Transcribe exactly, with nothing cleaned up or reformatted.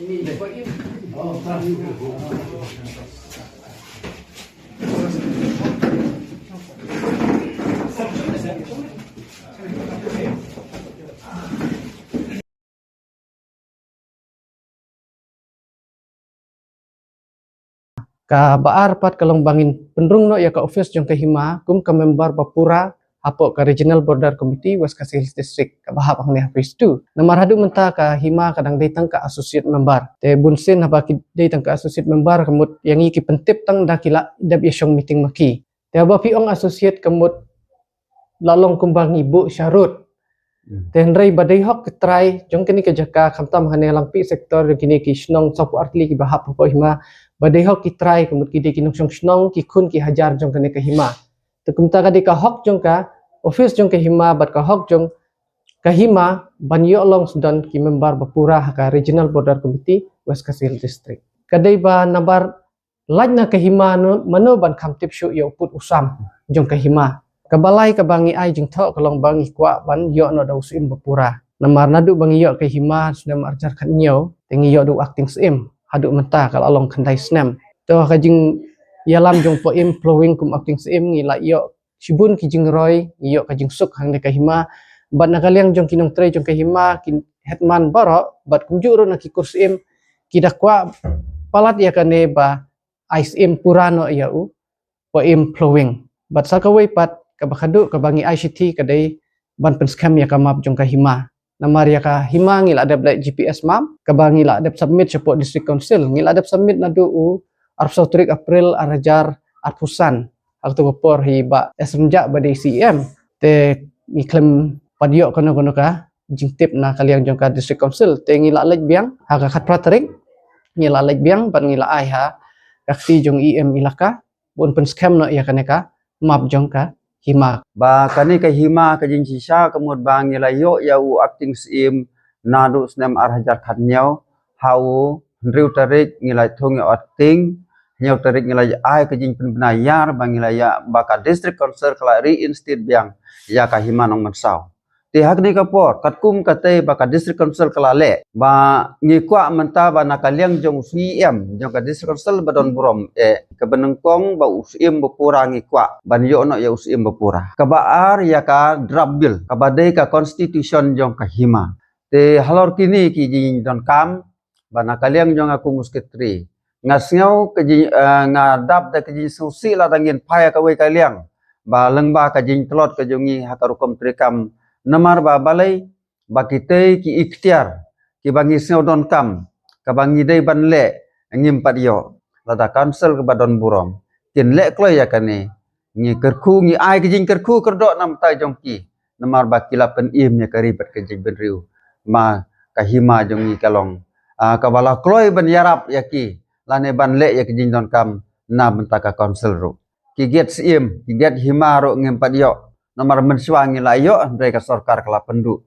Kaba ar pat ka long ba ngin pynrung noh ïa ka office jong ka hima kum ka member ba pura hapoh ka Regional Border Committee West Khasi Hills District kaba hap hangne ha phase two. Namar haduh mynta ka hima ka dang dei tang ka associate member. Te bun sien haba ki dei tang ka associate member ka mut ïa ngi ki pyntip tang da ki la dep ïa shong meeting ma ki. Te haba phi ong associate ka mut la long kumba ngi buh sharud. Te hynrei ba dei hok ki trai jong kane ka jaka khamtam hangne Langpih sector jong kine ki shnong sawphew ar tylli kiba hap hapoh hima, ba dei hok ki trai ka mut ki dei ki nongshong shnong, ki khun ki hajar jong kane ka hima. Te kumta ka dei ka hok jong ka office jong ka hima bad ka hok jong ka hima ban ïoh long sdang ki member ba pura ha ka Regional Border Committee West Khasi Hills District. Ka dei ba namar lait na ka hima no, mano ban kham tip shuh ïa u pud u sam jong ka hima. Kaba lai kaba ngi ai jingthoh ka long ba ngi kwah ban ïoh noh da u syiem ba pura. Namar naduh ba ngi ïoh ka hima snem ar hajar khathynñiew, te ngi ïoh da u acting syiem. Haduh mynta ka la long khyndai snem. To ka jingïalam jong Poh Im Phlowing kum acting syiem ngi la ïoh shibun ki jingroi, ngi ïoh ka jingsuk hangne ka hima. Bad na ka liang jong ki nongtrei jong ka hima, ki headman baroh, bad kumjuh ruh na ki kur syiem, ki da kwah palat ïa kane ba ai syiem pura noh ïa u Poh Im Phlowing. Bad sa kawei pat kaba khadduh kaba ngi ai shithi ka dei ban pynskhem ïa ka map jong ka hima. Namar ïa ka hima ngi la dep leh G P S map kaba ngi la dep submit shapoh District Council, ngi la dep submit naduh u arphew saw tarik April ar hajar arphew san. Ha kato ka por hi Bah S Rynjah ba dei C E M. Te ngi khlem pat ïoh kano kano ka jingtip na ka liang jong ka District Council. Te ngi la leit biang ha ka khatphra tarik, ngi la leit biang bad ngi la ai ha ka kti jong E M Elaka ba un pynskhem noh ïa kane ka map jong ka hima. Ba kane ka hima ka jingshisha ka mut ba ngi la ïoh ïa u acting syiem naduh snem ar hajar khathynñiew, ha u hynriew tarik ngi la thung ïa u acting, hynñiew tarik ngi la ai ka jingpynbna ïar ba ngi la ïa ba ka District Council ka la reinstate biang ïa ka hima Nongmynsaw. Te ha kane ka por katkum katei ba ka District Council ka la leh ba ngi kwah mynta ba na ka liang jong u C E M jong ka District Council ba don burom eh kaba nyngkong ba u syiem ba pura ngi kwah ban ïoh noh ïa u syiem ba pura. Kaba ar ïa ka draft bill kaba dei ka constitution jong ka hima. Te halor kine ki jingdonkam ba na ka liang jong nga kum u secretary nga sngew ka jing, eh, nga dap da ka jingsngewsih lada ngin phai ha kawei ka liang ba lyngba ka jingtlot ka jong ngi ha ka rukom treikam. Namar ba balei ba kitei ki iktiar kiba ngi sngew donkam kaba ngi dei ban leh ngim pat ïoh. Lada council kaba don burom kin leh kloi ïa kane, ngi kyrkhu, ngi ai ka jingkyrkhu kyrdoh na bynta jong ki. Namar ba ki la pynim ïa ka ri bad ka jaitbynriew. Ma ka hima jong ngi ka long, ah, kaba la kloi ban ïarap ïa ki lane ban leh ïa ka jingdonkam na bynta ka council ruh. Ki giat syiem, ki giat hima ruh ngim pat ïoh. Namar mynshuwa ngi la ïoh hynrei ka sorkar ka la pynduh.